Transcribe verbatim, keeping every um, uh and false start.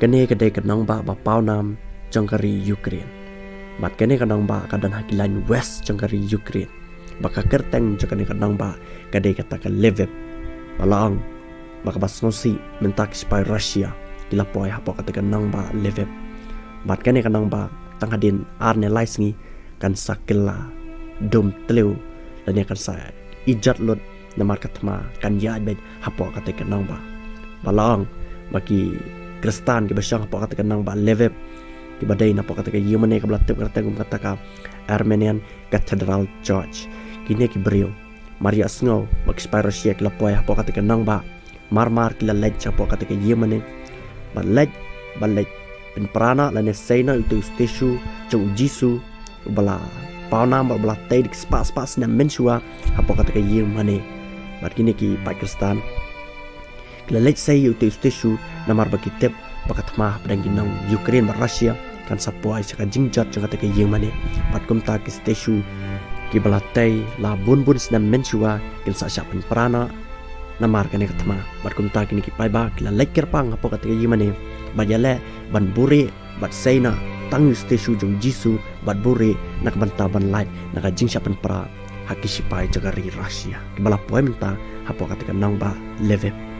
Kane ka dei ka nongbah ba pawnam jong ka ri Ukraine. Bad kane ka nongbah ka don ha ki lain west jong ka ri Ukraine. Bad ka kyrteng jong kane ka nongbah ka dei kata ka Lviv. Ba la ong ba kaba sngewsih mynta ki sipai Russia ki la poi hapoh kata ka nongbah Lviv. Bad kane ka nongbah tang hadien ar ne lai sngi kan sa kylla dum tlew lane kan sa ijot lut namar ka thma kan ïaid beit hapoh kata ka nongbah. Ba la ong ba ki Khristan kiba shong hapoh kata ka nongbah Lviv, kiba dei napoh kata ka ïing mane kaba la tip kyrteng kum kata ka Armenian Cathedral Church, kine ki briew mar ïa sngew ba ki sipai Russia ki la poi hapoh kata ka nongbah, mar mar ki la leit shapoh kata ka ïing mane. Bad leit, bad leit pynpra noh lane sei noh ïa uta u statue jong u Jisu uba la pawnam bad uba la tei da ki spah spah snem mynshuwa hapoh kata ka ïing mane. Bad kine ki paid Khristan ki la leit sei ïa uta u statue namar ba ki tip ba ka thma hapdeng ki nong Ukraine bad Russia kan sa poi sha ka jingjot jong kata ka ïing mane. Bad kumta ki statue kiba la tei la bun bun snem mynshuwa kin sa shah pynpra noh namar kane ka thma. Bad kumta kine ki paidbah ki la leit kyrpang hapoh kata ka ïing mane bad ïaleh ban buhrieh bad sei noh tang ïa u statue jong u Jisu bad buhrieh na ka bynta ban lait na ka jingshah pynpra ha ki sipai jong ka ri Russia kiba la poi mynta hapoh kata ka nongbah Lviv.